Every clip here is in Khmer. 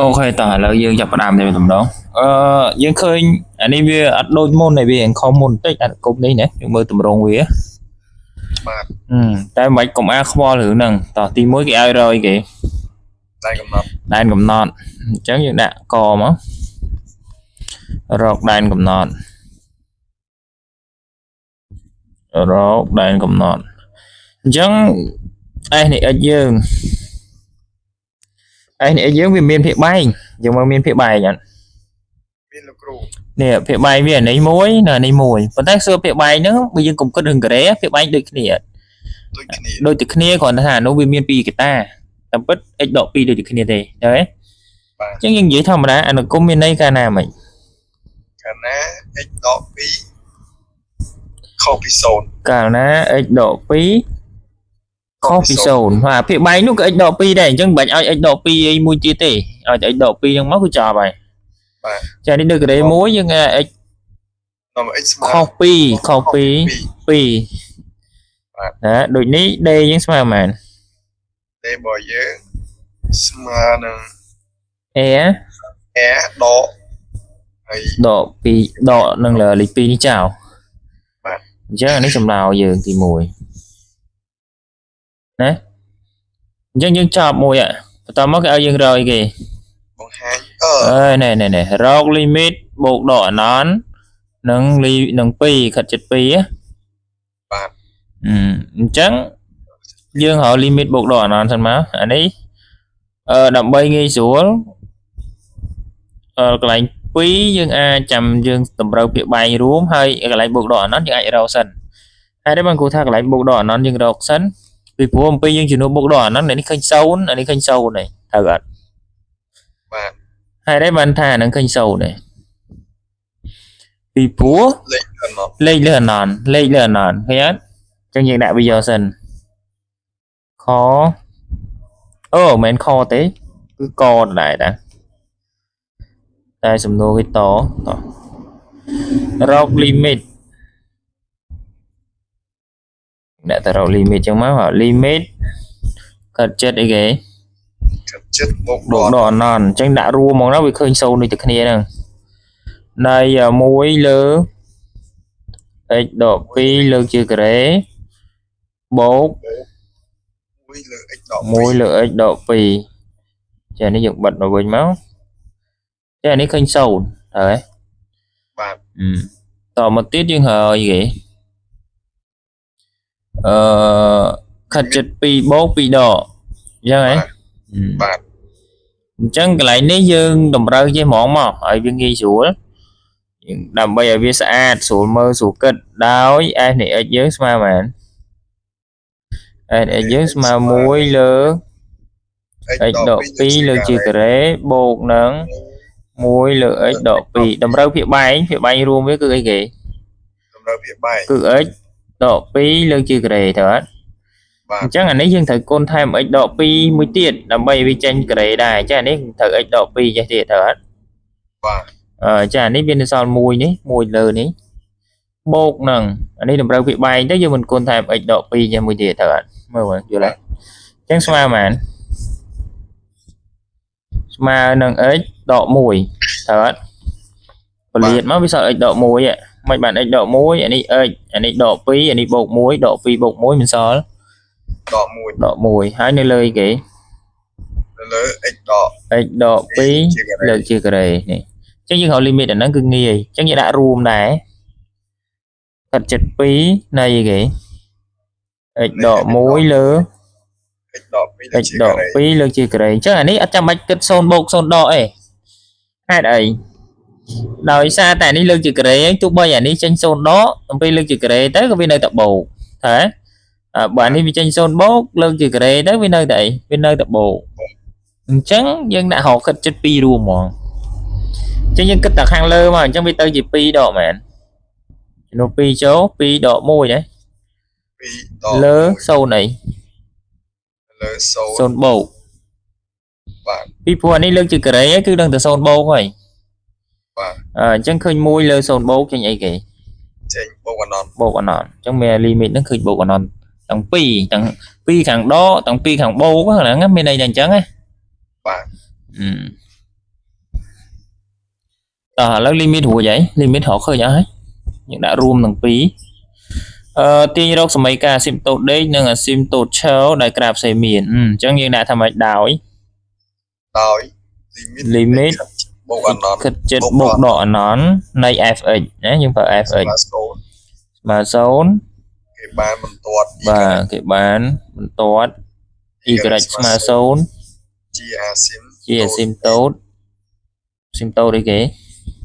OK តោះឥឡូវយើងចាប់ផ្ដើមតែម្ដងអឺយើងឃើញអានេះវាអត់ដូចមុនទេវាខុសមុនបន្តិចអាគុំនេះណាយើងមើលតម្រងវាបាទតែមិនបាច់កុំអាខ្វល់រឿងហ្នឹងតោះទី1គេឲ្យរយគេដែនកំណត់ដែនកំណត់អញ្ចឹងយើងដាក់កមករកដែនកំណត់រកដែនកំណត់អញ្ចឹង S នេះ x យើង S នេះ x យើងវាមានភាគបែងយើងមកមានភាគបែងអត់មានលោកគ្រូនេះភាគបែងវាអានេះមួយនិងអានេះមួយប៉ុន្តែសួរភាគបែងហ្នឹងបើយើងកុំគិតរឿងការ៉េភាគបែងដូចគ្នាដូចគ្នាដូចតែគ្នាគ្រាន់តែថាអានោះវាមានពីរកតាតាមពិត x ដក2ដូចតែគ្នាទេឃើញទេបាទអញ្ចឹងយើងនិយាយធម្មតាអនុគមមានន័យកាលណាមិនកាលណា x ដក2ខុសពី0កាលណា x ដក2ខុសពី0ហើយភាគបែងនោះក៏ x ដក2ដែរអញ្ចឹងមិនបាច់ឲ្យ x ដក2អីមួយទៀតទេឲ្យតែ x ដក2ហ្នឹងមកគឺចប់ហើយបាទចានេះដូចការ៉េមួយយើង x នាំ x ស្មើខុស2ខុស2 2បាទណាដូចនេះ d យើងស្មើប៉ុន្មាន d របស់យើងស្មើនឹង a a ដកហើយដក2ដកនឹងលេខ2នេះចោលបាទអញ្ចឹងអានេះចម្លើយយើងទី1ណាអញ្ចឹងយើងចប់មួយបន្តមកគេឲ្យយើងរកអីគេបង្ហាញអើយនេះនេះរក limit បូកដកអនន្តនិងលីនឹង2ខិតចិត្ត2បាទអញ្ចឹងយើងរក limit បូកដកអនន្តសិនមកអានេះដើម្បីងាយស្រួលកន្លែង2យើងអាចចាំយើងតម្រូវភាគបែងរួមហើយកន្លែងបូកដកអនន្តយើងអាចរកសិនហើយតែបានគ្រូថាកន្លែងបូកដកអនន្តយើងរកសិនពីព្រោះអំពីយើងជំនួសបូកដកអាហ្នឹងនេះឃើញ0អានេះឃើញ0ហើយត្រូវអត់បាទហើយដែរបានថាអាហ្នឹងឃើញ0ដែរពីព្រោះលេខអនន្តលេខលើអនន្តលេខលើអនន្តឃើញអត់អញ្ចឹងយើងដាក់វាយកសិនខអូមិនមែនខទេគឺកដដែលតាតែសំណួរគេតតរក limit ដាក់ទៅរក limit ចឹងមក limit កាត់ចិត្តអីគេកាត់ចិត្តបូកដកអនន្តអញ្ចឹងដាក់រួមហ្មងណាវាឃើញ0ដូចតែគ្នាហ្នឹងនៃ1លើ x ដក2លើកជាការ៉េបូក1លើ x ដក1លើ x ដក2ចានេះយើងបិទមកវិញមកចានេះឃើញ0ត្រូវទេបាទតមកទៀតយើងរើអីគេខិតចិត្ត2បូក2ដកអញ្ចឹងហ៎បាទអញ្ចឹងកន្លែងនេះយើងតម្រូវចេះហ្មងមកឲ្យវាងាយស្រួលដើម្បីឲ្យវាស្អាតស្រួលមើលស្រួលគិតដោយ s នៃ x យើងស្មើប៉ុន្មាន s នៃ x យើងស្មើ1លើ x ដក2លើកជាការ៉េបូកនឹង1លើ x ដក2តម្រូវភាគបែងភាគបែងរួមវាគឺអីគេតម្រូវភាគបែងគឺ x ដក2លើកជាការ៉េត្រូវអត់បាទអញ្ចឹងអានេះយើងត្រូវគុណថែម x ដក2មួយទៀតដើម្បីវាចេញការ៉េដែរអញ្ចឹងអានេះត្រូវ x ដក2ចេះទៀតត្រូវអត់បាទចាអានេះវានៅសល់1នេះ1លើនេះបូកនឹងអានេះតម្រូវភាគបែងទៅយើងមិនគុណថែម x ដក2ចេះមួយទៀតត្រូវអត់មើលមើលយល់ទេអញ្ចឹងស្មើប៉ុន្មានស្មើនឹង x ដក1ត្រូវអត់ពលាតមកវាសល់ x ដក1មិនបាន x ដក1អានេះ x អានេះដក2អានេះបូក1ដក2បូក1មិនសល់ដក1ដក1ហើយនៅលើគេនៅលើ x ដក x ដក2លើកជាការ៉េនេះអញ្ចឹងយើងរក limit អាហ្នឹងគឺងាយអញ្ចឹងយើងដាក់រួមដែរកាត់ចិត្ត2នៃគេ x ដក1លើ x ដក2 x ដក2លើកជាការ៉េអញ្ចឹងអានេះអត់ចាំបាច់គិត0បូក0ដកទេហេតុអីដោយសារតែនេះលើកជាការ៉េហើយទោះបីអានេះចេញ0ដកអំពីលើកជាការ៉េទៅក៏វានៅតែបូកថាបើអានេះវាចេញ0បូកលើកជាការ៉េទៅវានៅតែអីវានៅតែបូកអញ្ចឹងយើងដាក់រកគិតចិត្ត2រួមហ្មងអញ្ចឹងយើងគិតតែខាងលើមកអញ្ចឹងវាទៅជា2ដកមែនជំនួស2ចូល2ដក1ណា 2ដកលើ0អីលើ0 0បូកបាទពីព្រោះអានេះលើកជាការ៉េគឺដឹងតែ0បូកហើយបាទអញ្ចឹងឃើញ1លើ0បូកចេញអីគេចេញបូកអនន្តបូកអនន្តអញ្ចឹងមាន limit ហ្នឹងឃើញបូកអនន្តទាំងពីរទាំងពីរខាងដកទាំងពីរខាងបូកហ្នឹងមានន័យថាអញ្ចឹងណាបាទ តោះឥឡូវ limit រួចហើយ limit រកឃើញអស់ហើយយើងដាក់រួមទាំងពីរទាញរកសមីការអាស៊ីមតូតដេកនិងអាស៊ីមតូតឈរដែលក្រាបសេមានអញ្ចឹងយើងដាក់ថាម៉េចដោយ limit បូកអនន្ត ខិតចិត្តបូកដកអនន្តនៃ fx ណាយើងប្រើ fx ស្មើ0គេបានបន្ទាត់ បាទគេបានបន្ទាត់ y ស្មើ0ជាអាស៊ីមជាអាស៊ីមតូតស៊ីមតូតអីគេ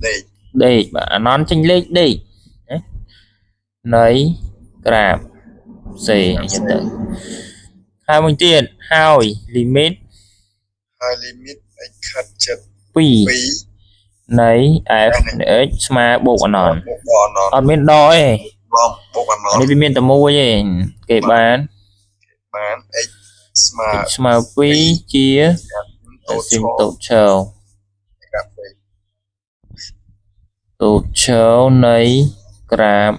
ដេកដេកបាទអនន្តចេញលេខដេកណានៃក្រាប C អញ្ចឹងទៅហើយមួយទៀតហើយ limit ហើយ limit x ខិតចិត្ត2នៃ f នៃ x ស្មើបូកអនន្តអត់មានដកទេបូកអនន្តនេះវាមានតែមួយទេគេបានបាន x ស្មើ2ជាអាស៊ីមតូតឈរតូតឈរនៃក្រាប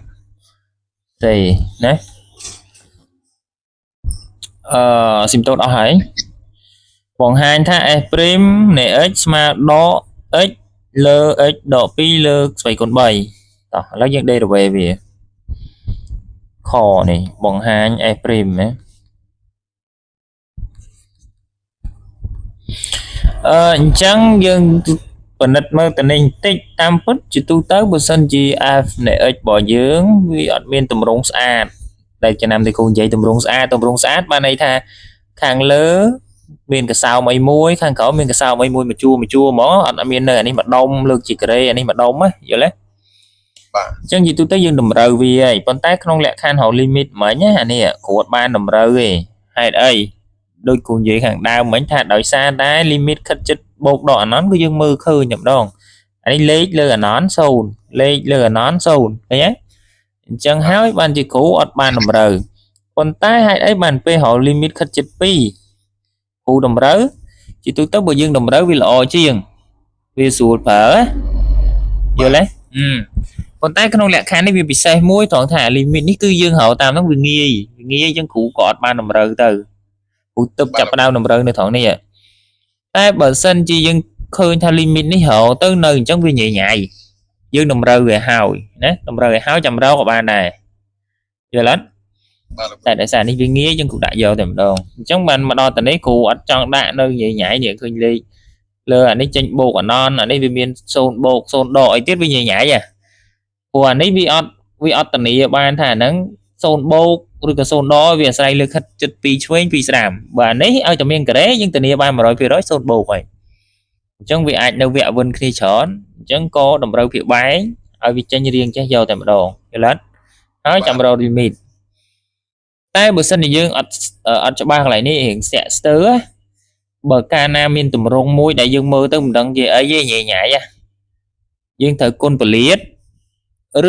C ណាអាស៊ីមតូតអស់ហើយបង្ហាញថា f' នៃ x ស្មើដក x លើ x ដក2លើស្វ័យគុណ3តោះឥឡូវយើង derivative វាខនេះបង្ហាញ f' ណាអញ្ចឹងយើងពិនិត្យមើលទៅនេះបន្តិចតាមពិតជាទូទៅបើសិនជា f នៃ x របស់យើងវាអត់មានទម្រង់ស្អាតដែលចំណាំទីគ្រូនិយាយទម្រង់ស្អាតទម្រង់ស្អាតបានន័យថាខាងលើមានកសោមអីមួយខាងក្រោមមានកសោមអីមួយមួយជួរមួយជួរហ្មងអត់មាននៅអានេះម្ដុំលើកជាការ៉េអានេះម្ដុំណាយល់ទេបាទអញ្ចឹងជាទូទៅយើងតម្រូវវាហើយប៉ុន្តែក្នុងលក្ខខណ្ឌរក limit មិញណាអានេះគ្រូអត់បានតម្រូវទេហេតុអីដូចគ្រូនិយាយខាងដើមមិញថាដោយសារតែ limit ខិតចិត្តបូកដកអនន្តគឺយើងមើលឃើញតែម្ដងអានេះលេខលើអនន្ត0លេខលើអនន្ត0ឃើញទេអញ្ចឹងហើយបានជាគ្រូអត់បានតម្រូវប៉ុន្តែហេតុអីបានពេលរក limit ខិតចិត្ត2គ្រូតម្រូវជាទូទៅបើយើងតម្រូវវាល្អជាងវាស្រួលប្រើយល់ទេប៉ុន្តែក្នុងលក្ខខណ្ឌនេះវាពិសេសមួយត្រង់ថា limit នេះគឺយើងរកតាមហ្នឹងវាងាយអញ្ចឹងគ្រូក៏អត់បានតម្រូវទៅគ្រូទឹកចាប់ផ្ដើមតម្រូវនៅត្រង់នេះតែបើសិនជាយើងឃើញថា limit នេះរកទៅនៅអញ្ចឹងវាញ៉ៃញ៉ៃយើងតម្រូវវាហើយណាតម្រូវឲ្យហើយចាំរកក៏បានដែរយល់អត់តែដោយសារនេះវាងាយយើងគ្រូដាក់យកតែម្ដងអញ្ចឹងបានមកដល់តនេះគ្រូអត់ចង់ដាក់នៅញ៉ៃញ៉ៃនេះឃើញលេខលើអានេះចេញបូកអនន្តអានេះវាមាន0បូក0ដកអីទៀតវាញ៉ៃញ៉ៃហ៎ព្រោះអានេះវាអត់ធានាបានថាអាហ្នឹង0បូកឬក៏0ដកវាអាស្រ័យលើខិតចិត្ត2ឆ្វេង2ស្ដាំបើអានេះឲ្យតែមានការ៉េយើងធានាបាន 100% 0បូកហើយអញ្ចឹងវាអាចនៅវគ្គវិនគ្នាច្រើនអញ្ចឹងក៏តម្រូវភាគបែងឲ្យវាចេញរៀងចេះយកតែម្ដងយល់អត់ហើយចាំរក limit តែបើសិនជាយើងអត់ច្បាស់កន្លែងនេះរៀងស្ទាក់ស្ទើរបើកាលណាមានទម្រង់មួយដែលយើងមើលទៅមិនដឹងជាអីទេញ៉ៃញ៉ៃយើងត្រូវគុណពលាត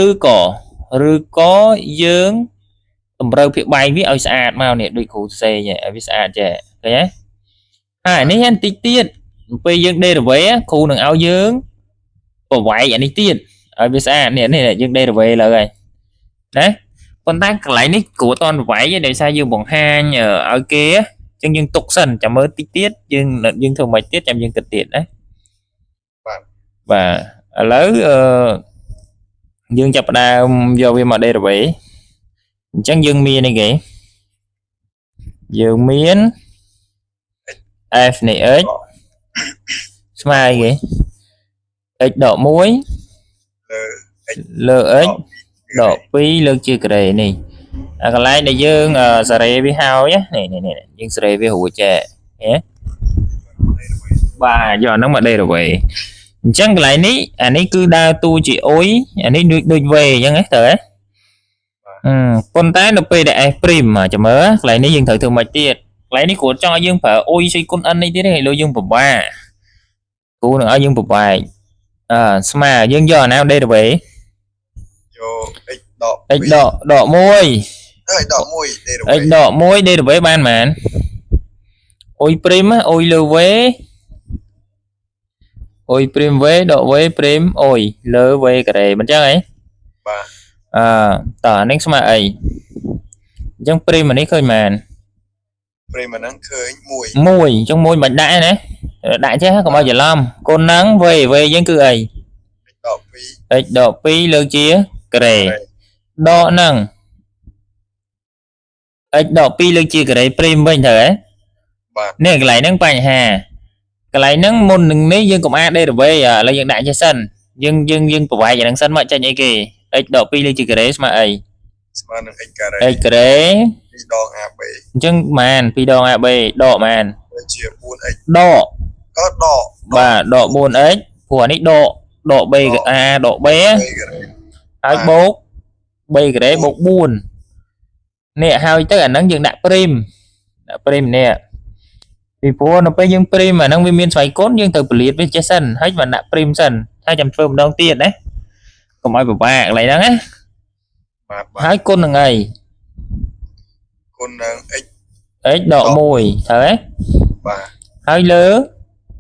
ឬក៏យើងតម្រូវភាគបែងវាឲ្យស្អាតមកនេះដូចគ្រូសេងឲ្យវាស្អាតចេះឃើញទេហើយនេះបន្តិចទៀតពេលយើង derivative គ្រូនឹងឲ្យយើងប្រវែកអានេះទៀតឲ្យវាស្អាតនេះយើង derivative លើហើយណាប៉ុន្តែកន្លែងនេះគ្រូអត់ទាន់ប្រវែកទេដោយសារយើងបង្ហាញឲ្យគេអញ្ចឹងយើងទុកសិនចាំមើលតិចទៀតយើងធ្វើមិនទៀតចាំយើងគិតទៀតណាបាទឥឡូវយើងចាប់ផ្ដើមយកវាមក derivative អញ្ចឹងយើងមានអីគេយើងមាន f នៃ x ស្មើអីគេ x ដក1លើ x ដក2លើកជាការ៉េនេះអាកន្លែងដែលយើងសារ៉េវាហើយនេះយើងសារ៉េវារួចចេះហ៎បាទយកអាហ្នឹងមក derivative អញ្ចឹងកន្លែងនេះអានេះគឺដើរតួជាអុយអានេះដូច v អញ្ចឹងហ៎ទៅហ៎ប៉ុន្តែនៅពេលដែល f' ចាំមើលកន្លែងនេះយើងត្រូវធ្វើម៉េចទៀតកន្លែងនេះគ្រូចង់ឲ្យយើងប្រើអុយជួយគុណ n នេះទៀតទេលើយើងពិបាកគ្រូនឹងឲ្យយើងពិបាកស្មើយើងយកអាណា derivative យក x ដក x ដក1 x ដក1 derivative x ដក1 derivative បានប៉ុន្មានអុយព្រីមអុយលើ v អុយព្រីម v ដក v ព្រីមអុយលើ v ការ៉េមិនចឹងហីបាទតើអានេះស្មើអីអញ្ចឹងព្រីមអានេះឃើញប៉ុន្មានព្រីមអាហ្នឹងឃើញ1 1អញ្ចឹង1មិនបាច់ដាក់ទេណាដាក់ចេះកុំឲ្យច្រឡំគុណហ្នឹង v v យើងគឺអី ដ ដក2 x ដក2លើកជាការ៉េដកនឹង x ដក2លើកជាការ៉េព្រីមវិញត្រូវហ៎ បាទ នេះកន្លែងហ្នឹងបញ្ហាកន្លែងហ្នឹងមុននឹងនេះយើងកុំអា derivative ឥឡូវយើងដាក់ចេះសិនយើងយើងយើងប្រវាយអាហ្នឹងសិនមកចេញអីគេ x ដក2លើកជាការ៉េស្មើអី ស្មើនឹង x ការ៉េ x ការ៉េ 2ដង ab អញ្ចឹងម៉ាន2ដង ab ដកម៉ាន ទៅជា 4x ដក ក៏ដក បាទដក 4x ព្រោះអានេះដកដក b a ដក b b ការ៉េ ហើយបូក b ការ៉េបូក4នេះហើយទៅអាហ្នឹងយើងដាក់ព្រីមដាក់ព្រីមនេះពីព្រោះនៅពេលយើងព្រីមអាហ្នឹងវាមានស្វ័យគុណយើងត្រូវពលាតវាចេះសិនហើយមិនដាក់ព្រីមសិនហើយចាំធ្វើម្ដងទៀតណាកុំឲ្យពិបាកកន្លែងហ្នឹងណា បាទបាទ ហើយគុណនឹងអី គុណនឹង x x ដក1ត្រូវទេ បាទ ហើយលើ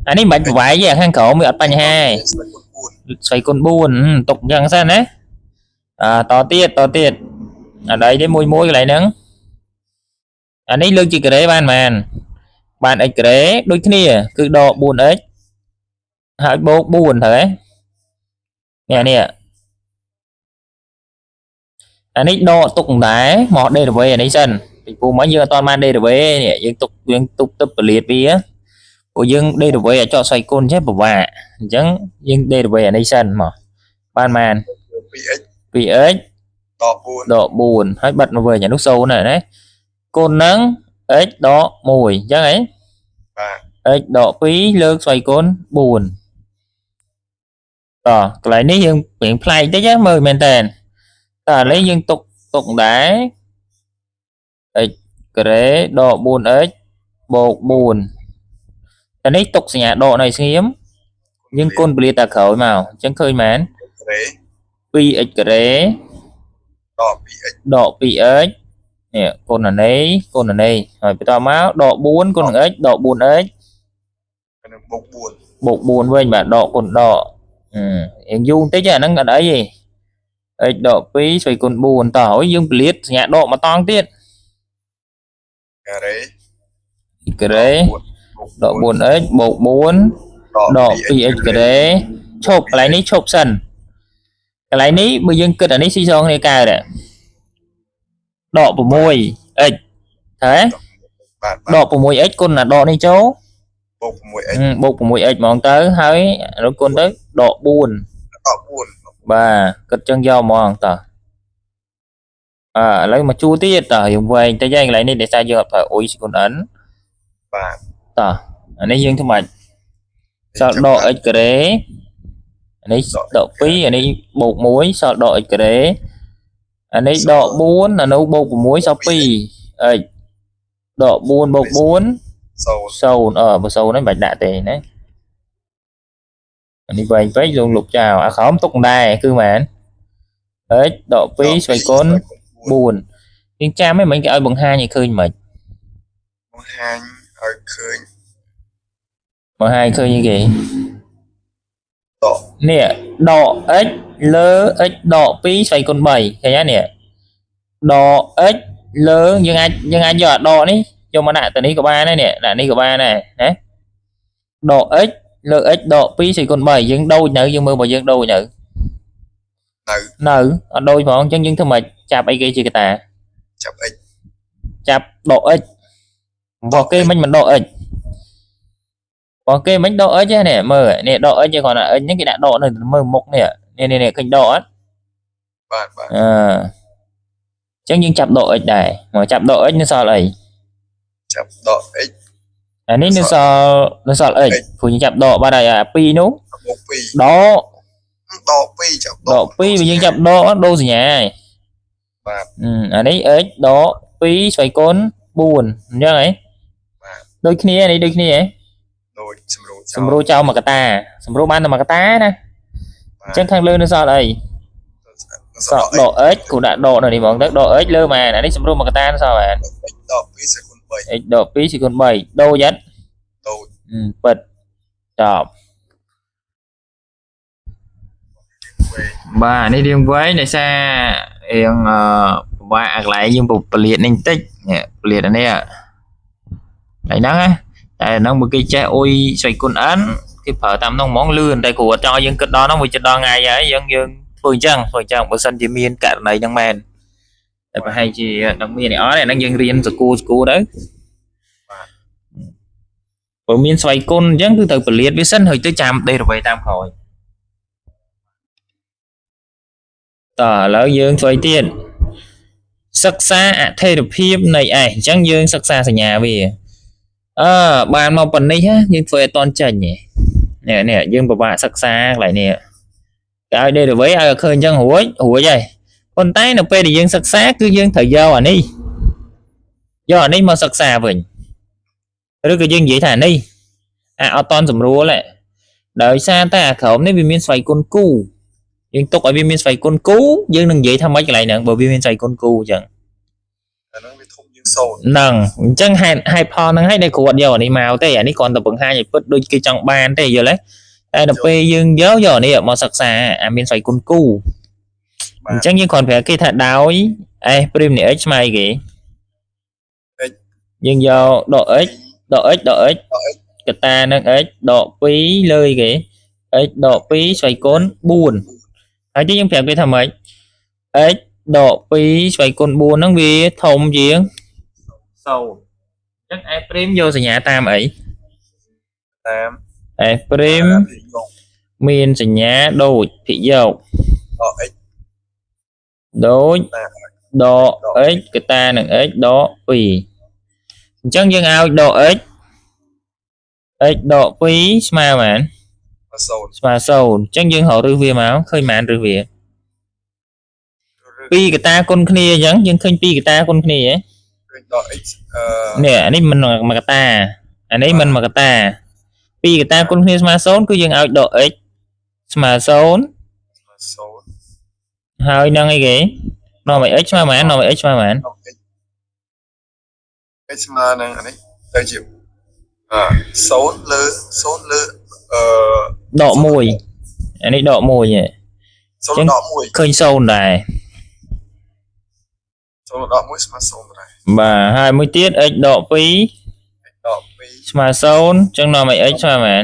អានេះមិនបាច់ប្រវាយទេអាខាងក្រោមវាអត់បញ្ហាទេ ស្វ័យគុណ ស្វ័យគុណ4ទុកអញ្ចឹងសិនណាអាតទៀតតទៀតអាដីទេមួយមួយកន្លែងហ្នឹងអានេះលើកជាការ៉េបានប៉ុន្មានបាន x ការ៉េដូចគ្នាគឺដក 4x ហើយបូក4ត្រូវទេនេះនេះអានេះដកទុកដែរមក derivative អានេះសិនពីព្រោះមកយើងអត់ទាន់បាន derivative នេះយើងទុកយើងទុកទៅពលាតវាព្រោះយើង derivative ឲ្យចោតស្វ័យគុណចេះពិបាកអញ្ចឹងយើង derivative អានេះសិនមកបានប៉ុន្មាន 4 2x 2x ដក4 ដក4ហើយបិទមកវិញអានោះ0ណាស់ណាគុណនឹង x ដក1អញ្ចឹងហី បាទ x ដក2លើកស្វ័យគុណ4តោះកន្លែងនេះយើងរៀងប្លែកតិចណាមើលមែនតើតើឥឡូវយើងទុកទុកដែរ x ការ៉េដក 4x បូក4តែនេះទុកសញ្ញាដកនៅស្ងៀមយើងគុណពលាតាក្រោយមកអញ្ចឹងឃើញមែន ការ៉េ 2x ការ៉េ ដក 2x ដក 2x នេះគុណអានេះគុណអានេះហើយបន្តមកដក4គុណនឹង x ដក 4x នឹងបូក4 បូក4វិញបាទដកគុណដកអឺរៀងយូរបន្តិចអាហ្នឹងអត់អីទេ x ដក2ស្វ័យគុណ4តោះហើយយើងពលាតសញ្ញាដកមកតង់ទៀត ការ៉េ ការ៉េដក 4x បូក4ដក 2x ការ៉េឈប់កន្លែងនេះឈប់សិនកន្លែងនេះបើយើងគិតអានេះស៊ីសងគ្នាកើតដក 6x ត្រូវទេ បាទ ដក 6x គុណអាដកនេះចូល បូក 6x បូក 6x ហ្មងទៅហើយអានោះគុណទៅដក4 ដក4 បាទគិតចឹងយកហ្មងតោះអើឥឡូវមកជួទៀតតោះយើងវែងតិចហើយកន្លែងនេះដោយសារយើងអត់ប្រើអ៊ុយគុណ n បាទ តោះអានេះយើងធ្វើម៉េចសល់ដក x ការ៉េអានេះដក2អានេះបូក1សល់ដក x ការ៉េអានេះដក4អានោះបូក6សល់2 x ដក4បូក4 0 0អឺបើ0ហ្នឹងមិនបាច់ដាក់ទេណាអានេះវែងពេកលងលុបចោលអាក្រោមទុកដែរគឺមែន x ដក2ស្វ័យគុណ4យើងចាំហ្នឹងមិនគេឲ្យបង្ហាញឲ្យឃើញមិន បង្ហាញឲ្យឃើញ បង្ហាញឃើញអីគេ ដក នេះដក x លើ x ដក2ស្វ័យគុណ3ឃើញទេនេះដក x លើយើងអាចយើងអាចយកអាដកនេះយកមកដាក់ទៅនេះក៏បានដែរនេះដាក់នេះក៏បានដែរណាដក x លើ x ដក2ស្វ័យគុណ3យើងដូចនៅយើងមើលបើយើងដូចនៅ នៅ នៅអត់ដូចផងអញ្ចឹងយើងធ្វើម៉េចចាប់អីគេជាកតា ចាប់ x ចាប់ដក x របស់គេមិនមិនដក x របស់គេមិនដក x ទេនេះមើលនេះដក x ទេគ្រាន់តែ x ហ្នឹងគេដាក់ដកនៅមើលមុខនេះនេះនេះឃើញដកអត់ បាទបាទ អឺអញ្ចឹងយើងចាប់ដក x ដែរមកចាប់ដក x នៅសល់អី ចាប់ដក x អានេះនៅសល់នៅសល់ x ព្រោះយើងចាប់ដកបាត់ហើយអា2នោះ បូក2 ដក ដក2ចាប់ ដក2បើយើងចាប់ដកដូរសញ្ញាហើយ បាទ អានេះ x ដក2ស្វ័យគុណ4អញ្ចឹងហី បាទ ដូចគ្នានេះដូចគ្នាហី ដូចសម្រួល សម្រួលចោលមួយកតាសម្រួលបានតែមួយកតាណាអញ្ចឹងខាងលើនៅសល់អីសល់ដក x គ្រូដាក់ដកនៅនេះហ្មងទៅដក x លើម៉ានអានេះសម្រួលមួយកតានៅសល់ម៉ាន x ដក2ស្វ័យគុណ3 x ដក2ស្វ័យគុណ3ដូរយ៉ាត់ ដូរ ពិតចប់បាទនេះរៀងវែងដោយសាររៀងអឺពិបាកអាកន្លែងយើងពលាតនេះបន្តិចនេះពលាតអានេះកន្លែងហ្នឹងណាតែហ្នឹងបើគេចេះអ៊ុយស្វ័យគុណ n គេប្រើតាមនោះហ្មងលឿនតែគ្រូអត់ចង់ឲ្យយើងគិតដល់នោះវាជិតដល់ថ្ងៃហើយយើងយើងធ្វើអញ្ចឹងធ្វើអញ្ចឹងបើសិនជាមានករណីហ្នឹងមែនតែប្រហែលជានឹងមានអត់ទេហ្នឹងយើងរៀនសកូសកូទៅ បាទ បើមានស្វ័យគុណអញ្ចឹងគឺត្រូវពលាតវាសិនហើយទៅចាំដេរអ្វីតាមក្រោយតើឥឡូវយើងធ្វើទៀតសិក្សាអធិរភាពនៃ S អញ្ចឹងយើងសិក្សាសញ្ញាវាអឺបានមកប៉ុណ្នេះយើងធ្វើឲ្យតន់ចេញនេះនេះយើងពិបាកសិក្សាកន្លែងនេះគេឲ្យ derivative ឲ្យឃើញអញ្ចឹងរួចរួចហើយប៉ុន្តែនៅពេលដែលយើងសិក្សាគឺយើងត្រូវយកអានេះយកអានេះមកសិក្សាវិញឬក៏យើងនិយាយថានេះអាអត់តន់ស្រួលទេដោយសារតែអាក្រោមនេះវាមានស្វ័យគុណគូយើងទុកឲ្យវាមានស្វ័យគុណគូយើងនឹងនិយាយថាម៉េចកន្លែងហ្នឹងបើវាមានស្វ័យគុណគូអញ្ចឹង អាហ្នឹងវាធំជាង0 ហ្នឹងអញ្ចឹងហេតុហេតុផលហ្នឹងហើយដែលគ្រូអត់យកអានេះមកទេអានេះគ្រាន់តែបង្ហាញឲ្យពិតដូចគេចង់បានទេយល់ទេតែដល់ពេលយើងយកយកអានេះមកសិក្សាអាមានស្វ័យគុណគូអញ្ចឹងយើងគ្រាន់ប្រាប់គេថាដោយ s ព្រីមនៃ x ស្មើអីគេ x យើងយកដក x ដក x ដក x កតានឹង x ដក2លើគេ x ដក2ស្វ័យគុណ4ហើយទីយើងប្រាប់គេថាម៉េច x ដក2ស្វ័យគុណ4ហ្នឹងវាធំជាង0អញ្ចឹង f' យកសញ្ញាតាមអី តាម f' មានសញ្ញាដូចភិយក ដក x ដូចដក x កតានឹង x ដក2អញ្ចឹងយើងឲ្យដក x x ដក2ស្មើប៉ុន្មាន 0 ស្មើ0អញ្ចឹងយើងរករឹសវាមកឃើញប៉ុន្មានរឹសវាពីរកតាគុណគ្នាអញ្ចឹងយើងឃើញពីរកតាគុណគ្នាហ៎ ឃើញដក x នេះអានេះមិនមួយកតាអានេះមិនមួយកតាពីរកតាគុណគ្នាស្មើ0គឺយើងឲ្យដក x ស្មើ0 ស្មើ0 ហើយនឹងអីគេនាំឲ្យ x ស្មើប៉ុន្មាននាំឲ្យ x ស្មើប៉ុន្មាន x ស្មើនឹងអានេះទៅជា0លើ0លើអឺ ដក1អានេះដក1ហ៎ 0ដក1 ឃើញ0ដែរ 0ដក1ស្មើ0ដែរ បាទហើយមួយទៀត x ដក2 x ដក2 ស្មើ0អញ្ចឹងនាំឲ្យ x ស្មើប៉ុន្មាន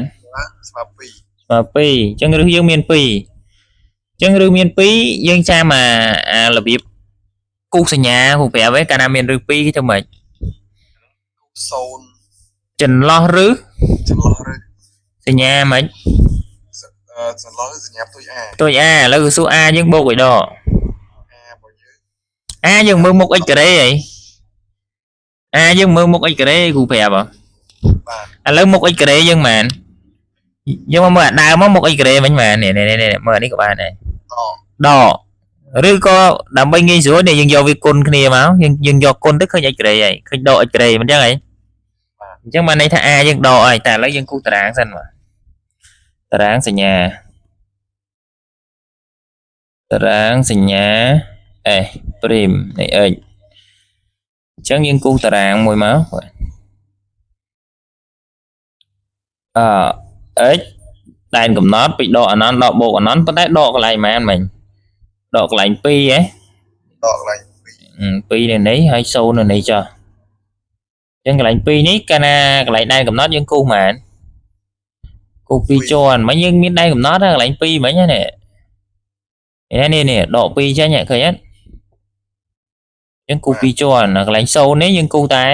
ស្មើ2 ស្មើ2អញ្ចឹងរឹសយើងមាន2អញ្ចឹងរឹសមាន2យើងចាំអារបៀបគូសញ្ញាគ្រូប្រាប់ឯងកាលណាមានរឹស2គេធ្វើម៉េច 0 ចន្លោះរឹស ចន្លោះរឹស សញ្ញាម៉េច ចន្លោះរឹសសញ្ញាផ្ទុយ a ផ្ទុយ a ឥឡូវគឺសួរ a យើងបូកឲ្យដក a របស់យើង a យើងមើលមុខ x ការ៉េអី a យើងមើលមុខ x ការ៉េគ្រូប្រាប់ហ៎ បាទ ឥឡូវមុខ x ការ៉េយើងម៉ានយើងមកមើលអាដើមមកមុខ x ការ៉េវិញម៉ាននេះនេះនេះមើលអានេះក៏បានដែរ ដក ដកឬក៏ដើម្បីងាយស្រួលនេះយើងយកវាគុណគ្នាមកយើងយើងយកគុណទៅឃើញ x ការ៉េហើយឃើញដក x ការ៉េមិនចឹងហីអញ្ចឹងបានន័យថា a យើងដកហើយតែឥឡូវយើងគូសតារាងសិនមកតារាងសញ្ញាតារាងសញ្ញា s ព្រីមនៃ x អញ្ចឹងយើងគូសតារាងមួយមកបាទអឺ x ដែនកំណត់ពីដកអនន្តដកបូកអនន្តប៉ុន្តែដកកន្លែងប៉ុន្មានមិញដកកន្លែង2ហ៎ ដកកន្លែង 2នៅនេះហើយ0នៅនេះចុះអញ្ចឹងកន្លែង2នេះកាលណាកន្លែងដែនកំណត់យើងគូសប៉ុន្មានគូស2ជាន់មិញយើងមានដែនកំណត់កន្លែង2មិញហ្នឹងនេះនេះនេះដក2ចេញឃើញអត់យើងគូស2ជាន់កន្លែង0នេះយើងគូសតែ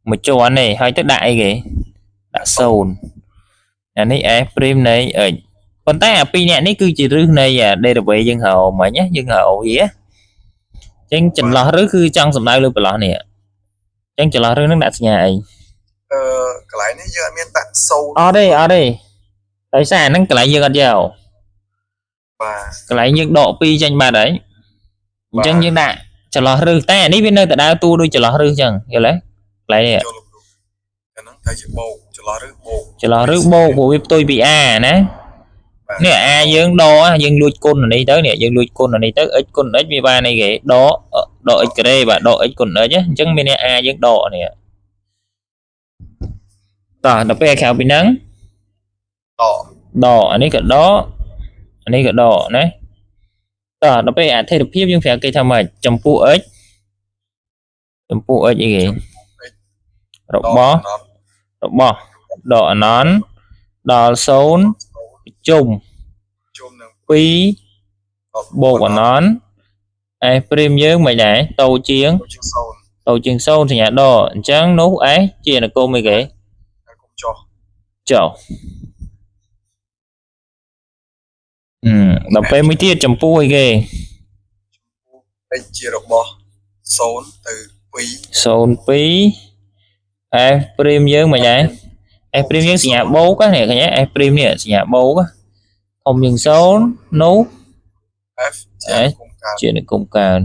មួយជាន់ទេហើយទៅដាក់អីគេដាក់0អានេះ f' នៃ x ប៉ុន្តែអាពីរអ្នកនេះគឺជារឹសនៃ derivative យើងរកមិញណាយើងរកវាអញ្ចឹងចន្លោះរឹសគឺចង់សំដៅលើប្រឡោះនេះអញ្ចឹងចន្លោះរឹសនឹងដាក់សញ្ញាអី កន្លែងនេះយើងអត់មានដាក់0 អត់ទេអត់ទេដោយសារអាហ្នឹងកន្លែងយើងអត់យក បាទ កន្លែងយើងដក2ចេញបាត់ហើយអញ្ចឹងយើងដាក់ចន្លោះរឹសតែអានេះវានៅតែដើរតួដូចចន្លោះរឹសអញ្ចឹងយល់ទេកន្លែងនេះ យល់អាហ្នឹងត្រូវជាបូកចន្លោះរឹសបូក ចន្លោះរឹសបូកព្រោះវាផ្ទុយពី a ណានេះ a យើងដកយើងលួចគុណអានេះទៅនេះយើងលួចគុណអានេះទៅ x គុណ x វាបានអីគេដកដក x ការ៉េបាទដក x គុណ x អញ្ចឹងមាន a យើងដកនេះតោះដល់ពេលក្រៅពីហ្នឹង ដក ដកអានេះក៏ដកអានេះក៏ដកណាតោះដល់ពេលអធិរភាពយើងប្រាប់គេថាម៉េចចំពោះ x ចំពោះ x អីគេរបស់របស់ដកអនន្ត ដល់0ជុំនឹង2បូកអនន្ត S ព្រីមយើងមិនដែរតូចជាង 0តូចជាង0សញ្ញាដកអញ្ចឹងនោះ S ជាអនុគមអីគេអនុគមចុះចុះដល់ពេលមួយទៀតចំពោះអីគេ x ជារបស់0ទៅ2 0 2 F ព្រីមយើងមិនដែរ F ព្រីមយើងសញ្ញាបូកនេះឃើញទេ F ព្រីមនេះសញ្ញាបូកធំជាង0នោះ F ជាអនុគមកើន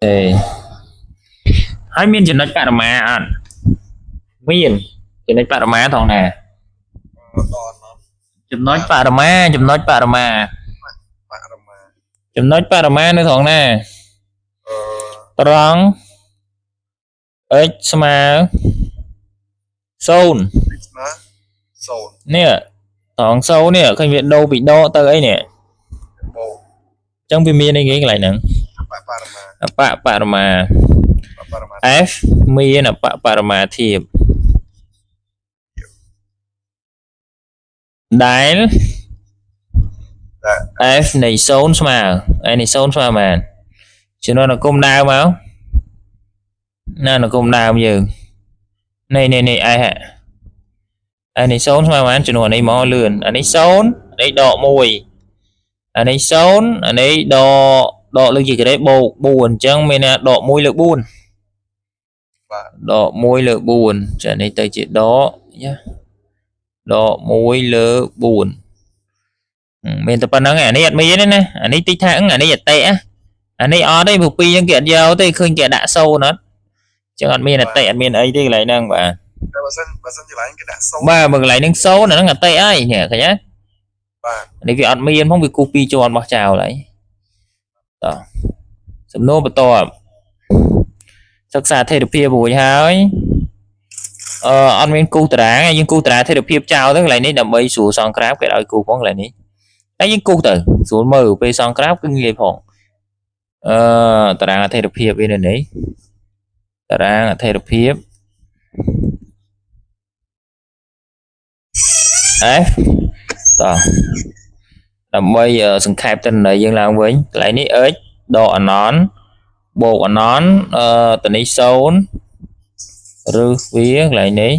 ទេហើយមានចំណុចបរមាអត់មានចំណុចបរមាថងណាចំណុចបរមាចំណុចបរមាចំណុចបរមានៅថងណាត្រង់ x ស្មើ0 ស្មើ0នេះត្រង់0នេះឃើញវាដូរពីដកទៅអីនេះបូកអញ្ចឹងវាមានអីគេកន្លែងហ្នឹងអបបរមាអបបរមា F មានអបបរមាធៀបដែល F នៃ0ស្មើ F នៃ0ស្មើប៉ុន្មានចំនួនអនុគមដើមមកណាអនុគមដើមយើងនេះនេះនេះ F F នៃ0ស្មើប៉ុន្មានចំនួននេះមកលឿនអានេះ0នេះដក1អានេះ0អានេះដកលើជាការ៉េបូក4អញ្ចឹងមានថាដក1លើ4បាទដក1លើ4ចានេះទៅជាដកយ៉ាដក1លើ4មានតែប៉ុណ្្នឹងឯងអានេះអត់មានទេណាអានេះតិចថាអានេះអតិអានេះអត់ទេព្រោះពីរហ្នឹងគេអត់យកទេឃើញគេដាក់0អត់អញ្ចឹងអត់មានអតិអត់មានអីទេកន្លែងហ្នឹងបាទ តែបើសិនកន្លែងគេដាក់0បាទបើកន្លែងហ្នឹង0អាហ្នឹងអតិហើយនេះឃើញទេបាទនេះវាអត់មានផងវាគូសពីរជាន់របស់ចោលហើយតោះសំណួរបន្ទាប់សិក្សាថេរភាពរួចហើយអត់មានគូសតារាងយើងគូសតារាថេរភាពចោលទៅកន្លែងនេះដើម្បីស្រួលសងក្រាបគេឲ្យគូសផងកន្លែងនេះតែយើងគូសទៅស្រួលមើលពេលសងក្រាបគឺងាយផងតារាងអថេរភាពវានៅនេះតារាងអថេរភាព F តោះដើម្បីសង្ខេបទិន្នន័យយើងឡើងវិញកន្លែងនេះ x ដកអនន្តបូកអនន្តតនេះ0ឬវាកន្លែងនេះ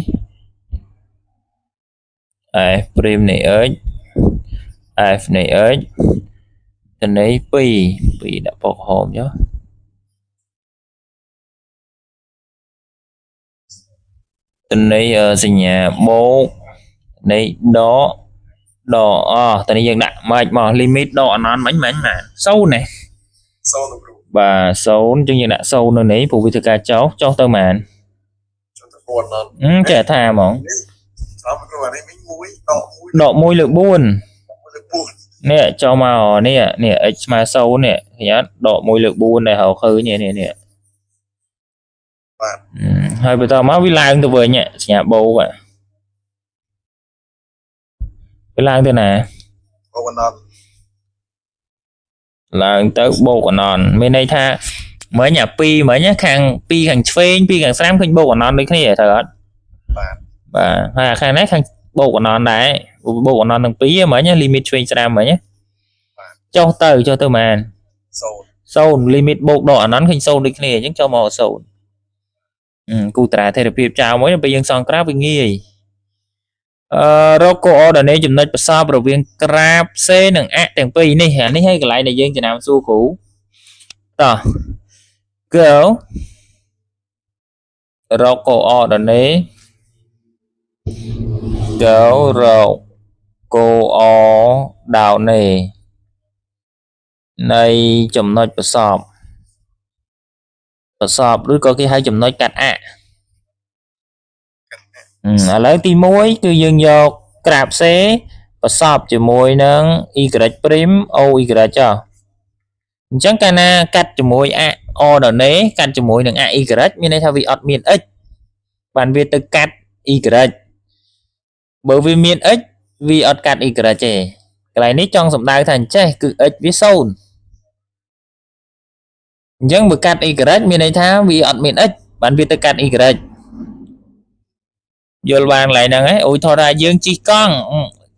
F ព្រីមនៃ x F នៃ x តនេះ2 2ដាក់ពណ៌ក្រហមចុះតនេះសញ្ញាបូកនៃដកដកអស់តនេះយើងដាក់មកមក limit ដកអនន្តមិញមិញណា0នេះ 0លោកគ្រូបាទ0អញ្ចឹងយើងដាក់0នៅនេះព្រោះវាធ្វើការចុះចុះទៅប៉ុន្មានចុះទៅ4អន្តចេះថាហ្មងស្រាប់គ្រូអានេះមិញ1ដក1ដក1លើ4លើ4នេះចុះមកនេះនេះ x ស្មើ0នេះឃើញអត់ដក1លើ4ដែលរកឃើញនេះនេះបាទហើយបន្តមកវាឡើងទៅវិញសញ្ញាបូកវាឡើងទៅណាបូកអនន្តឡើងទៅបូកអនន្តមានន័យថាមិញអា2មិញខាង2ខាងឆ្វេង2ខាងស្រាំឃើញបូកអនន្តដូចគ្នាត្រូវអត់បាទបាទហើយអាខាងនេះខាងបូកអនន្តដែរបូកអនន្តទាំងពីរមិញ limit ឆ្វេងស្រាំមិញចុះទៅចុះទៅប៉ុន្មាន0 limit បូកដកអនន្តឃើញ0ដូចគ្នាអញ្ចឹងចូលមក0គូតារាថេរភាពចោលមួយពេលយើងសងក្រាបវាងាយរកកូអឌីណេចំណុចប្រសពរវាងក្រាប C និង A ទាំងពីរនេះអានេះហើយកន្លែងដែលយើងចំណាំសួរគ្រូតោះ go រកកូអឌីណេ go រកកូអដោណេនៃចំណុចប្រសពប្រសពឬក៏គេហៅចំណុចកាត់អឥឡូវទី1គឺយើងយកក្រាប C ប្រសពជាមួយនឹង y' O y ចុះអញ្ចឹងកាលណាកាត់ជាមួយ A O ដល់ N កាត់ជាមួយនឹង A y មានន័យថាវាអត់មាន x បានវាទៅកាត់ y បើវាមាន x វាអត់កាត់ y ទេកន្លែងនេះចង់សំដៅថាអញ្ចេះគឺ x វា0អញ្ចឹងបើកាត់ y មានន័យថាវាអត់មាន x បានវាទៅកាត់ y យល់បានកន្លែងហ្នឹងហ៎ឧទាហរណ៍ថាយើងជិះកង់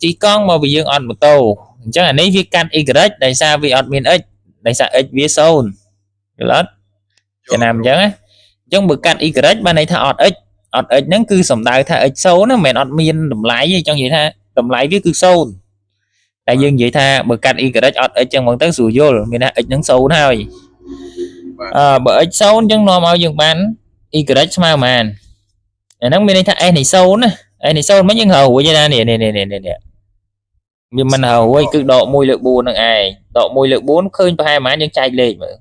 ជិះកង់មកពីយើងអត់ម៉ូតូអញ្ចឹងអានេះវាកាត់ y ដោយសារវាអត់មាន x ដោយសារ x វា0យល់អត់ចំណាំអញ្ចឹងណាអញ្ចឹងបើកាត់ y បានន័យថាអត់ x អត់ x ហ្នឹងគឺសំដៅថា x 0ណាមិនមែនអត់មានតម្លៃទេចង់និយាយថាតម្លៃវាគឺ0តែយើងនិយាយថាបើកាត់ y អត់ x ចឹងហ្មងទៅស្រួលយល់មានថា x ហ្នឹង0ហើយបើ x 0អញ្ចឹងនាំឲ្យយើងបាន y ស្មើប៉ុន្មានអាហ្នឹងមានន័យថា s នៃ0ណា s នៃ0មិនយើងរករួចទេណានេះនេះនេះនេះនេះវាមិនរករួចគឺដក1លើ4ហ្នឹងឯងដក1លើ4ឃើញប្រហែលប៉ុន្មានយើងចែកលេខមើល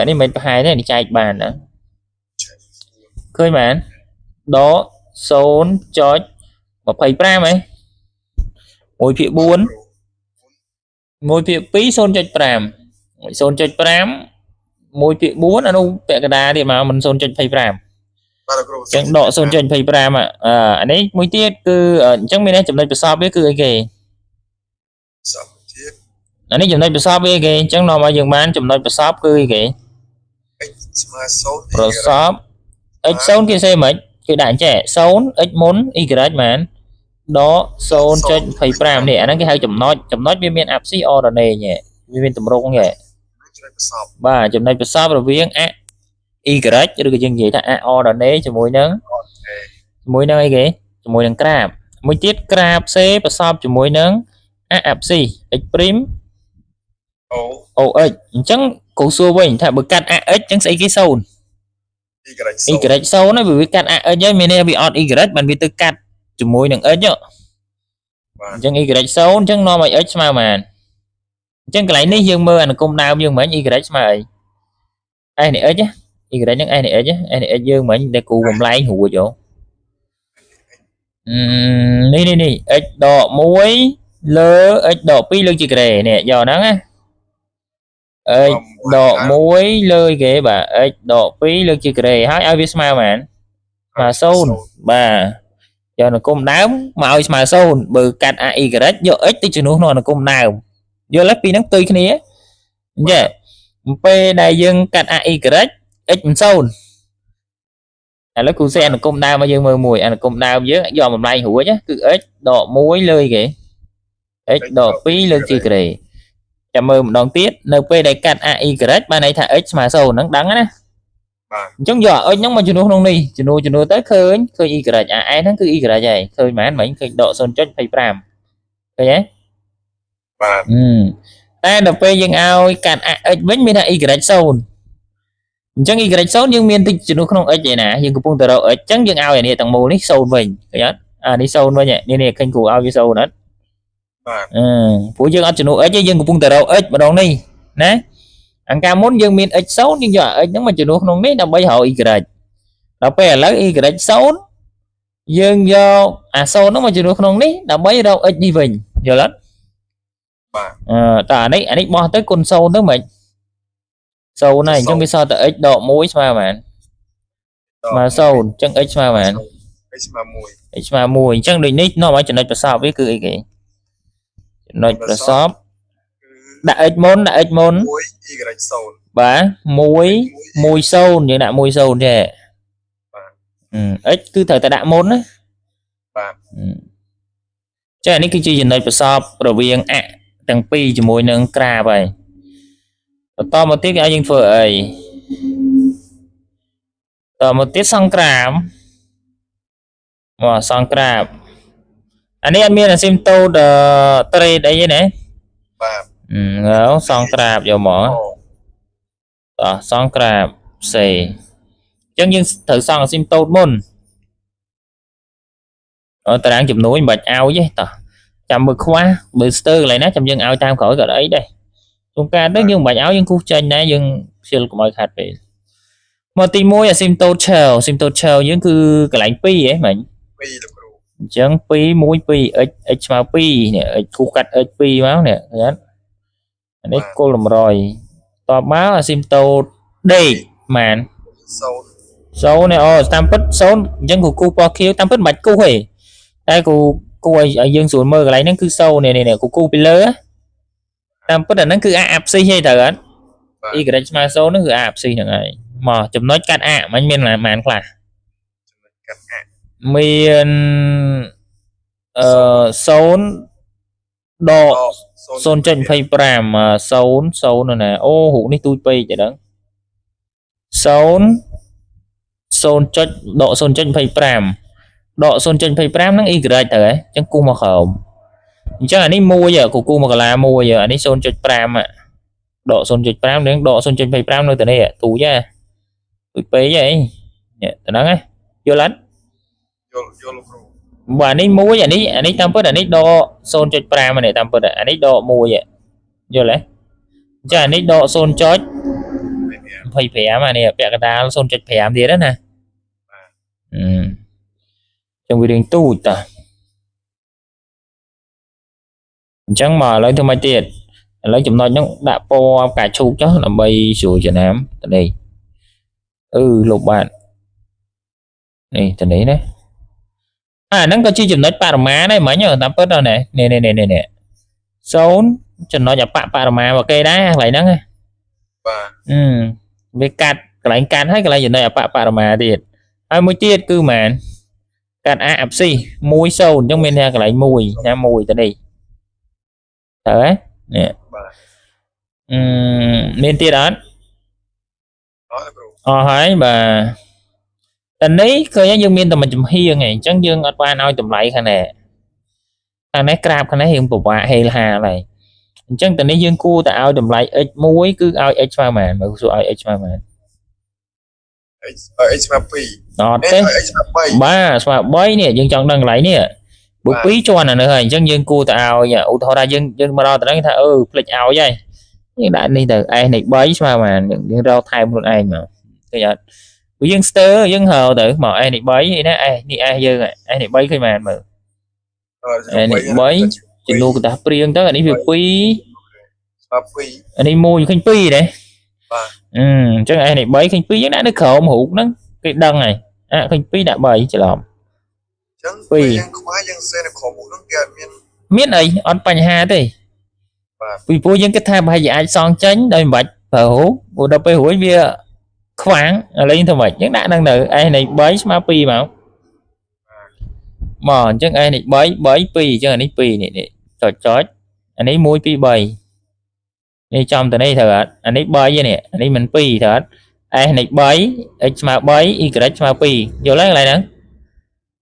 អានេះមិនប្រហែលទេនេះចែកបានណាឃើញបានដក 0.25 ហ៎1ភាគ4 1ភាគ2 0.5 0.5 1ភាគ4អានោះពាក់កណ្ដាលទៀតមកមិន 0.25 បាទគ្រូ អញ្ចឹងដក 0.25 អានេះមួយទៀតគឺអញ្ចឹងមានចំណុចប្រសពវាគឺអីគេ សពទៀត អានេះចំណុចប្រសពវាគេអញ្ចឹងនាំឲ្យយើងបានចំណុចប្រសពគឺអីគេ x ស្មើ0 ប្រសព x 0គេសេមិនគេដាក់អញ្ចេះ0 x មុន y មែនដក 0.25 នេះអាហ្នឹងគេហៅចំណុចចំណុចវាមានអាប់ស៊ីអរណេញវាមានទម្រង់ហ៎ ចំណុចប្រសព បាទចំណុចប្រសពរវាងអ y ឬក៏យើងនិយាយថាអរណេជាមួយនឹងអីគេជាមួយនឹងក្រាបមួយទៀតក្រាប C ប្រសពជាមួយនឹងអអាប់ស៊ី x' O OX អញ្ចឹងគ្រូសួរវិញថាបើកាត់ AX អញ្ចឹងស្អីគេ0 y 0 y 0ហើយវាកាត់ AX ហើយមានន័យថាវាអត់ y បានវាទៅកាត់ជាមួយនឹង x ហ៎អញ្ចឹង y 0អញ្ចឹងនាំឲ្យ x ស្មើប៉ុន្មានអញ្ចឹងកន្លែងនេះយើងមើលអនុគមន៍ដើមយើងមិញ y ស្មើអី s នៃ x y ហ្នឹង s នៃ x s នៃ x យើងមិញដែលគ្រូបំលែងរួចហ៎នេះនេះនេះ x ដក1លើ x ដក2លើកជាក្រេនេះយកហ្នឹងណា x ដក1លើគេបាទ x ដក2លើកជាក្រេហើយឲ្យវាស្មើប៉ុន្មានស្មើ0បាទយកអនុគមន៍ដើមមកឲ្យស្មើ0បើកាត់ a y យក x ទៅជំនួសក្នុងអនុគមន៍ដើមយល់ទេពីរហ្នឹងផ្ទុយគ្នាអញ្ចឹងពេលដែលយើងកាត់ a y x មិន0ឥឡូវគ្រូសេអនុគមន៍ដើមមកយើងមើលមួយអនុគមន៍ដើមយើងយកបំលែងរួចគឺ x ដក1លើគេ x ដក2លើកជាក្រេចាំមើលម្ដងទៀតនៅពេលដែលកាត់ a y បានន័យថា x ស្មើ0ហ្នឹងដឹងណា បាទ អញ្ចឹងយក x ហ្នឹងមកជំនួសក្នុងនេះជំនួសទៅឃើញ y អា s ហ្នឹងគឺ y ហើយឃើញប៉ុន្មានមិញឃើញដក 0.25 ឃើញទេ បាទ តែដល់ពេលយើងឲ្យកាត់ a x វិញមានថា y 0អញ្ចឹង y 0យើងមានតិចជំនួសក្នុង x ឯណាយើងកំពុងតែរក x អញ្ចឹងយើងឲ្យអានេះទាំងមូលនេះ0វិញឃើញអត់អានេះ0វិញនេះនេះឃើញគ្រូឲ្យវា0អត់ បាទ ព្រោះយើងអត់ជំនួស x ទេយើងកំពុងតែរក x ម្ដងនេះណាអង្ការមុនយើងមាន x 0យើងយក x ហ្នឹងមកជំនួសក្នុងនេះដើម្បីរក y ដល់ពេលឥឡូវ y 0យើងយកអា0ហ្នឹងមកជំនួសក្នុងនេះដើម្បីរក x នេះវិញយល់អត់ បាទ តើអានេះបោះទៅគុណ0ទៅមិន0ហើយអញ្ចឹងវាសល់តែ x ដក1ស្មើប៉ុន្មានស្មើ0អញ្ចឹង x ស្មើប៉ុន្មាន x ស្មើ1 x ស្មើ1អញ្ចឹងដូចនេះនាំឲ្យចំណុចប្រសពវាគឺអីគេចំណុចប្រសពដាក់ x មុនដាក់ x មុន 1 y 0 បាទ1 1 0យើងដាក់1 0ទេបាទ x គឺត្រូវតែដាក់មុនណា បាទ ចានេះគឺជាចំណុចប្រសពរវាងអទាំងពីរជាមួយនឹងក្រាបហើយបន្តមកទៀតគេឲ្យយើងធ្វើអីតមកទៀតសង្ក្រាមមកសង្ក្រាបអានេះអត់មានអាស៊ីមតូតត្រេតអីទេណា បាទ សង្ក្រាបយកមកតោះសង្ក្រាប C អញ្ចឹងយើងត្រូវសង់អាស៊ីមតូតមុនតារាងចំនួនមិនបាច់ឲ្យទេតោះចាំមើលខ្វះមើលស្ទើកន្លែងណាចាំយើងឲ្យតាមក្រោយក៏អីដែរក្នុងការនេះយើងមិនបាច់ឲ្យយើងគូសចេញដែរយើងខ្ជិលកុំឲ្យខាត់ពេកមកទី1អាស៊ីមតូតឆែលអាស៊ីមតូតឆែលយើងគឺកន្លែង2ហ៎មិញ 2លោកគ្រូ អញ្ចឹង2 1 2 x x ស្មើ2នេះ x គូសកាត់ x 2មកនេះឃើញអត់អានេះគោលតម្រុយតបមកអាស៊ីមតូតដេកម៉ាន 0 0នេះអូតាមពិត0អញ្ចឹងគ្រូគូសពណ៌ខៀវតាមពិតមិនបាច់គូសទេតែគ្រូគូសឲ្យយើងស្រួលមើលកន្លែងហ្នឹងគឺ0នេះនេះគ្រូគូសពីលើតាមពិតអាហ្នឹងគឺអាអាប់ស៊ីទេត្រូវអត់ y ស្មើ0ហ្នឹងគឺអាអាប់ស៊ីហ្នឹងហើយ មកចំណុចកាត់អាមិញមានប៉ុន្មានខ្លះ ចំណុចកាត់អា មាន0ដក0.25 0 0ណាអូរូបនេះទូចពេកទេដឹង0 0. ដក0.25ដក0.25ហ្នឹង y ត្រូវហ៎អញ្ចឹងគូសមកក្រោមអញ្ចឹងអានេះ1គូគូមកកាឡា1អានេះ0.5ដក0.5នឹងដក0.25នៅទៅនេះទូចហ៎ទូចពេកហ៎នេះទៅហ្នឹងហ៎យល់អត់ យល់យល់លោកគ្រូ បាទនេះ1អានេះអានេះតាមពិតអានេះដក0.5នេះតាមពិតអានេះដក1យល់ទេអញ្ចឹងអានេះដក0.25អានេះពាក់កណ្ដាល0.5ទៀតណាអឺចឹងវារៀងទូចតាអញ្ចឹងមកឥឡូវធ្វើម៉េចទៀតឥឡូវចំណុចហ្នឹងដាក់ពណ៌ផ្កាឈូកចុះដើម្បីស្រួលចំណាំទៅនេះអឺលុបបាទនេះទៅនេះណាអាហ្នឹងក៏ជាចំណុចបរមាដែរមិញតាមពិតដល់នេះនេះនេះនេះ0ចំណុចអបបរមារបស់គេដែរកន្លែងហ្នឹង បាទ អឺវាកាត់កន្លែងកាត់ហើយកន្លែងចំណុចអបបរមាទៀតហើយមួយទៀតគឺម៉ានកាត់អាអាប់ស៊ី1 0អញ្ចឹងមានថាកន្លែង1ណា1ទៅនេះត្រូវហ៎នេះ បាទ អឺមានទៀតអត់ អត់លោកគ្រូ អស់ហើយបាទតនេះឃើញយើងមានតែមួយចំហៀងឯងអញ្ចឹងយើងអត់បានឲ្យតម្លៃខាងនេះខាងនេះក្រាបខាងនេះរៀងពិបាកហេលហាលហើយអញ្ចឹងតនេះយើងគួរតែឲ្យតម្លៃ x មួយគឺឲ្យ x ស្មើប៉ុន្មានមើលសួរឲ្យ x ស្មើប៉ុន្មាន x ឲ្យ x ស្មើ2 អត់ទេ ឲ្យ x ស្មើ3 បាទស្មើ3នេះយើងចង់ដឹងកន្លែងនេះព្រោះ2ជាន់អានេះហើយអញ្ចឹងយើងគួរតែឲ្យឧទាហរណ៍ថាយើងយើងមកដល់ត្រង់ថាអឺភ្លេចឲ្យហើយយើងដាក់នេះទៅ s នៃ3ស្មើប៉ុន្មានយើងរកថែមខ្លួនឯងមកឃើញអត់ព្រោះយើងស្ទើរយើងហើទៅមក s នៃ3នេះណា s នេះ s យើង s នៃ3ឃើញប៉ុន្មានមើល s នៃ3ចំនួនកតាព្រៀងទៅអានេះវា2 ស្មើ2 អានេះ1ឃើញ2ទេ បាទ អឺអញ្ចឹង s នៃ3ឃើញ2យើងដាក់នៅក្រោមរូបហ្នឹងគេដឹងហើយអាឃើញ2ដាក់3ច្រឡំ អញ្ចឹងពេលយើងខ្វះយើងសេនៅក្រោមមុខហ្នឹងគេអត់មាន មានអីអត់បញ្ហាទេ បាទ ពីព្រោះយើងគិតថាប្រហែលជាអាចសងចេញដោយមិនបាច់ប្រើរូបព្រោះដល់ពេលរួចវាខ្វាងឥឡូវយើងធ្វើម៉េចយើងដាក់ហ្នឹងទៅ s នៃ3ស្មើ2មកមកអញ្ចឹង s នៃ3 3 2អញ្ចឹងអានេះ2នេះនេះចុចចុចអានេះ1 2 3នេះចំទៅនេះត្រូវអត់អានេះ3នេះអានេះមិន2ត្រូវអត់ s នៃ3 x ស្មើ3 y ស្មើ2យល់ហើយកន្លែងហ្នឹង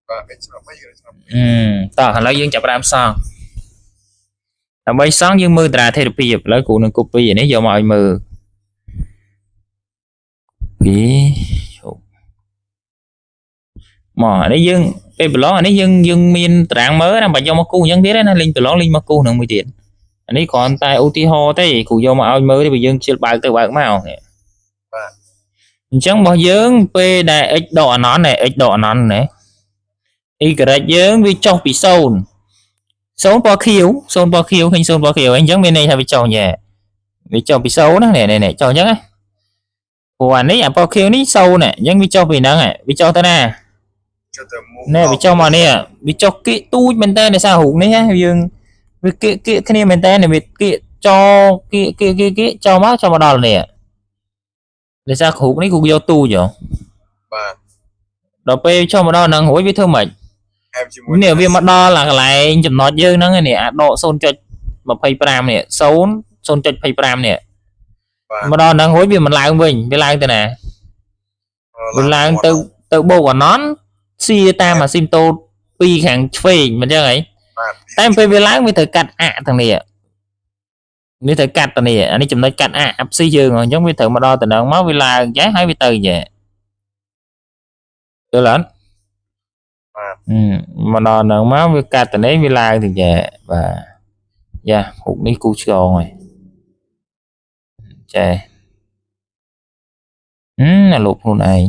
បាទ x ស្មើ3 y ស្មើ អឺតោះឥឡូវយើងចាប់ផ្ដើមសង់ដើម្បីសង់យើងមើលតារាថេរភាពឥឡូវគ្រូនឹង copy អានេះយកមកឲ្យមើលពីឈប់មកអានេះយើងពេលប្រឡងអានេះយើងយើងមានតារាងមើលណាបើយកមកគូសអញ្ចឹងទៀតណាលេងប្រឡងលេងមកគូសនឹងមួយទៀតអានេះគ្រាន់តែឧទាហរណ៍ទេគ្រូយកមកឲ្យមើលទេបើយើងជិលបើកទៅបើកមកនេះ បាទ អញ្ចឹងរបស់យើងពេលដែល x ដកអនន្តនេះ x ដកអនន្តនេះ y យើងវាចុះពី0 0ពណ៌ខៀវ0ពណ៌ខៀវឃើញ0ពណ៌ខៀវអញ្ចឹងមានន័យថាវាចុះញ៉ែវាចុះពី0ណានេះនេះចុះអញ្ចឹងណាព្រោះអានេះអាពណ៌ខៀវនេះ0ណាអញ្ចឹងវាចុះពីហ្នឹងវាចុះទៅណា ចុះទៅមុខ នេះវាចុះមកនេះវាចុះគៀកទូចមែនតើដោយសាររូបនេះណាយើងវាគៀកគៀកគ្នាមែនតើវាគៀកចោគៀកគៀកគៀកគៀកចោមកចោមកដល់នេះដោយសាររូបនេះគូយកទូចហ៎ បាទ ដល់ពេលចុះមកដល់ហ្នឹងរួចវាធ្វើម៉េច អែបជាមួយ នេះវាមកដល់អាកន្លែងចំណុចយើងហ្នឹងនេះអាដក0.25នេះ0 0.25នេះ បាទ មកដល់ហ្នឹងរួចវាមិនឡើងវិញវាឡើងទៅណាវាឡើងទៅទៅបូកអនន្តស៊ីតាមអាស៊ីមតូ2ខាងឆ្វេងមិនចឹងហី បាទ តែពេលវាឡើងវាត្រូវកាត់អាក់ទាំងនេះវាត្រូវកាត់ទាំងនេះអានេះចំណុចកាត់អាក់អាប់ស៊ីយើងអញ្ចឹងវាត្រូវមកដល់តំណងមកវាឡើងចេះហើយវាទៅចេះយល់អត់ បាទ មកដល់ហ្នឹងមកវាកាត់ទៅនេះវាឡើងទៅចេះបាទយ៉ារូបនេះគូឆ្កងហើយចេះអាលុបខ្លួនឯង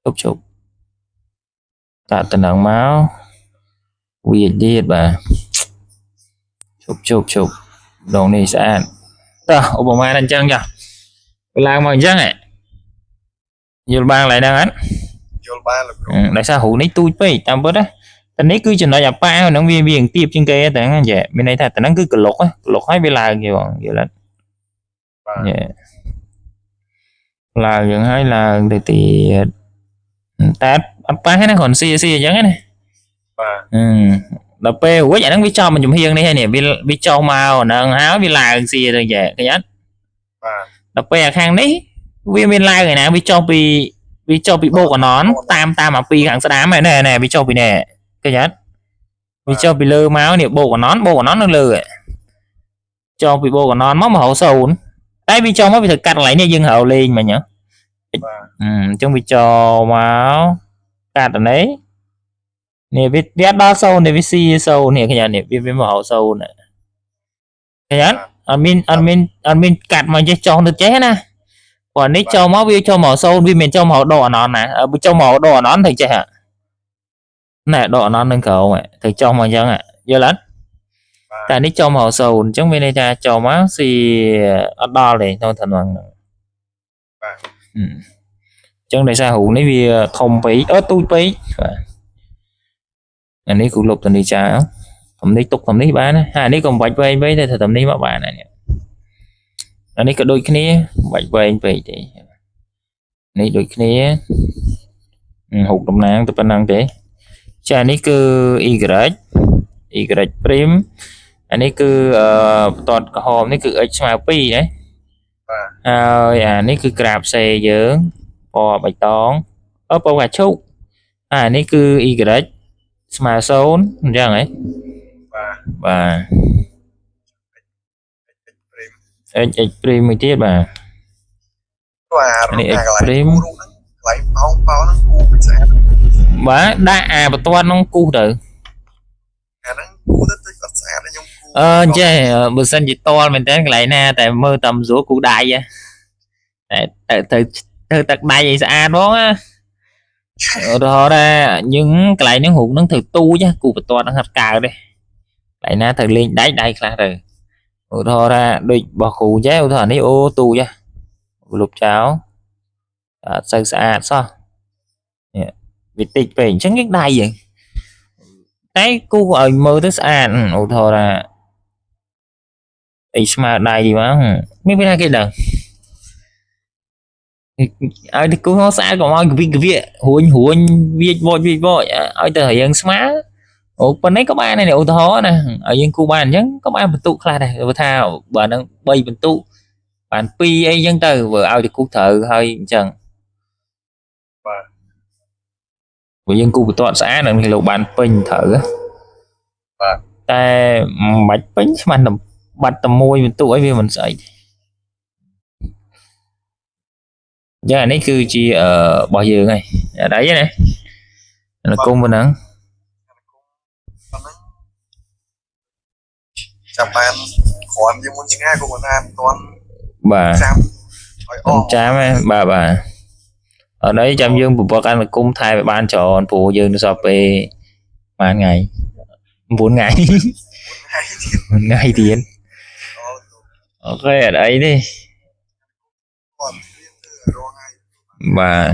ជប់ជប់កាត់ទៅហ្នឹងមកវាទៀតបាទជប់ជប់ជប់ដងនេះស្អាតតោះឧបមាអញ្ចឹងចាវាឡើងមកអញ្ចឹងហ៎យល់បានកន្លែងហ្នឹងអត់ យល់បានលោកគ្រូ ដោយសាររូបនេះទូចពេកតាមពិតណាតែនេះគឺចំណុចអាប៉ាហ្នឹងវាវាទៀបជាងគេតែហ្នឹងចេះមានន័យថាតែហ្នឹងគឺក្លុកក្លុកហើយវាឡើងគេបងយល់អត់ បាទ យេ ឡើងយ៉ាងហើយឡើងទៅទៀតតែអត់ប៉ះណាគ្រាន់ស៊ីស៊ីអញ្ចឹងណា បាទ ដល់ពេលរួចអាហ្នឹងវាចំមួយចំហៀងនេះហើយនេះវាចុះមកអាហ្នឹងហើយវាឡើងស៊ីទៅចេះឃើញអត់ បាទ ដល់ពេលអាខាងនេះវាមានឡើងឯណាវាចុះពីបូកអណនតាមតាមអាពីរខាងស្ដាមហ្នឹងណែវាចុះពីណែឃើញអត់វាចុះពីលើមកនេះបូកអណនបូកអណននៅលើចុះពីបូកអណនមករក0តែវាចុះមកវាត្រូវកាត់កន្លែងនេះយើងរកលេងមិញហ៎ បាទ អញ្ចឹងវាចោមកកាត់អានេះនេះវាអត់ដល់0នេះវាស៊ី0នេះឃើញអត់នេះវាមករក0នេះឃើញអត់អត់មានអត់មានអត់មានកាត់មកចេះចុះទៅចេះណាព្រោះនេះចូលមកវាចូលមក0វាមិនចូលមកដកអណនណាវាចូលមកដកអណនត្រូវចេះណែដកអណននឹងក្រោមត្រូវចុះមកអញ្ចឹងយល់អត់ បាទ តែនេះចូលមក0អញ្ចឹងមានន័យថាចូលមកស៊ីអត់ដល់ទេក្នុងឋានហ្នឹង បាទ អញ្ចឹងដោយសាររូនេះវាធំពេកទូចពេកបាទអានេះគូលុបទៅនេះចោលតំនេះទុកតំនេះបានណាហើយអានេះក៏មិនបាច់វែងពេកទេត្រូវតំនេះមកបានអានេះអានេះក៏ដូចគ្នាមិនបាច់វែងពេកទេនេះដូចគ្នារូបតំណាងទៅប៉ុណ្ណឹងទេចានេះគឺ y y prime អានេះគឺបន្ទាត់ក្រហមនេះគឺ x ស្មើ2ណា បាទ ហើយអានេះគឺក្រាប C យើងពណ៌បៃតងពណ៌ផ្កាឈូកអានេះគឺ y ស្មើ0អញ្ចឹងហ៎ បាទ បាទ x prime x x prime មួយទៀតបាទ បាទ នេះ x កន្លែង prime គូរូបហ្នឹងកន្លែងប៉ោងប៉ោហ្នឹងគូមិនស្អាត បាទដាក់អាបន្ទាត់ហ្នឹងគូសទៅ អាហ្នឹងគូទៅតិចអត់ស្អាតទេខ្ញុំគូ អញ្ចេះបើសិនជាតល់មែនតើកន្លែងណាតែមើលតាមស្រួលគូដៃហ៎តែទៅធ្វើទឹកដៃឲ្យស្អាតហ្មងណាឧទាហរណ៍ថាយើងកន្លែងហ្នឹងរូបហ្នឹងត្រូវទូចគូបន្ទាត់ហ្នឹងអត់កើតទេកន្លែងណាត្រូវលេងដៃដៃខ្លះទៅឧទាហរណ៍ថាដូចរបស់គ្រូចេះឧទាហរណ៍នេះអូទូចលុបចោលអត់សូវស្អាតសោះនេះវាតិចពេកអញ្ចឹងយើងដៃហ៎តែគូឲ្យមើលទៅស្អាតឧទាហរណ៍ថាអីស្មើដៃមកមានពេលណាគេដឹងឲ្យទៅគូស្អាតកុំឲ្យកវិកវិរួញរួញវាចវចវាចវចឲ្យទៅរៀងស្មើអូប៉ុណ្ណេះក៏បានដែរឧទាហរណ៍ណាឲ្យយើងគូបានអញ្ចឹងក៏បានបន្ទុកខ្លះដែរព្រោះថាបើនឹង3បន្ទុកបាន2អីអញ្ចឹងទៅបើឲ្យទៅគូត្រូវហើយអញ្ចឹង បាទ ព្រោះយើងគូបន្ទាត់ស្អាតនឹងគេលោកបានពេញត្រូវ បាទ តែមិនបាច់ពេញស្មានតែបាត់តែមួយបន្ទុកអីវាមិនស្អីទេយ៉ាងអានេះគឺជារបស់យើងហើយអត់អីទេណាអនុគមប៉ុណ្ណឹង ប៉ុណ្ណឹងចាំបានគ្រាន់ជាមុនឆ្ងាយក៏មិនថាមិនទាន់ បាទ ចាំឲ្យអស់ ចាំហ៎បាទបាទអត់អីចាំយើងពពកអនុគមថែឲ្យបានច្រើនព្រោះយើងនៅសល់ពេលប្រហែលថ្ងៃ9ថ្ងៃ ថ្ងៃទៀត 9ថ្ងៃទៀត ដល់ អូខេអត់អីទេ គាត់រៀនទៅរងថ្ងៃ បាទ